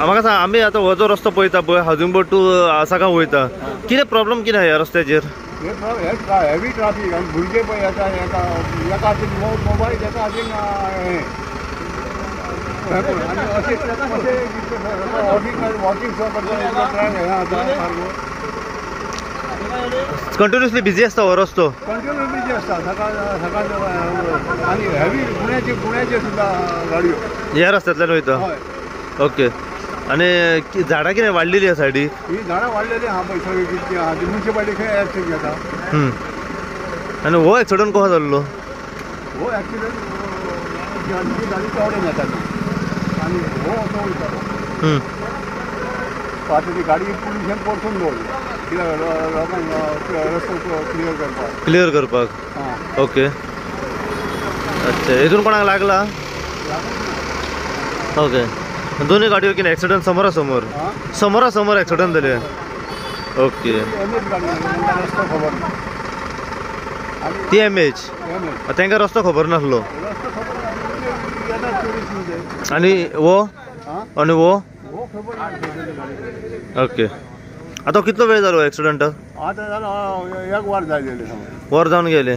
म्हाका सांग, आमी आतां हो जो रस्तो पळयता पळय हाजूंगबोट टू आसागांव वयता, कितें प्रॉब्लम कितें ह्या रस्त्याचेर? हेवी ट्राफीक आनी भुरगे पळय येता, एका एका हातीन मोबायल, एका हातीन हें आनी अशें अशें वॉकिंग वॉकिंग सुद्दां करता, हें आसा सारको कंटिन्युअसली बिजी आसता हो रस्तो, कंटिन्यू बिजी आसता सकाळ सकाळ आनी हेवी गुण्याचे गुण्याचे सुद्दां गाडयो ह्या रस्त्यांतल्यान वयता. ओके, आनी झाडां कितें वाडलेली आसा सायडीक? ही झाडां वाडलेली आहा पळय सगळी कितकी आहा, ती मुन्सिपालिटी खंय एक्शन घेता. आनी हो एक्सिडंट कसो जाल्लो? हो एक्सिडंट गाडी तेवडेन येताली आनी हो असो वयतालो, आतां ती गाडी पुलिशेन परतून दवरली कित्याक लोकांक रस्तो क्लियर करपाक. क्लियर करपाक. ओके, अच्छा, हितून कोणाक लागला? ओके, दोन्ही गाडयो कितें एक्सिडंट समोरासमोर समोरासमोर एक्सिडंट जाले. ओके, ती एम एच तांकां रस्तो खबर नासलो. आनी वो आनी वो ओके, आतां कितलो वेळ जालो एक्सिडंटाक? आतां जालो एक वर जालें. वर जावन गेलें.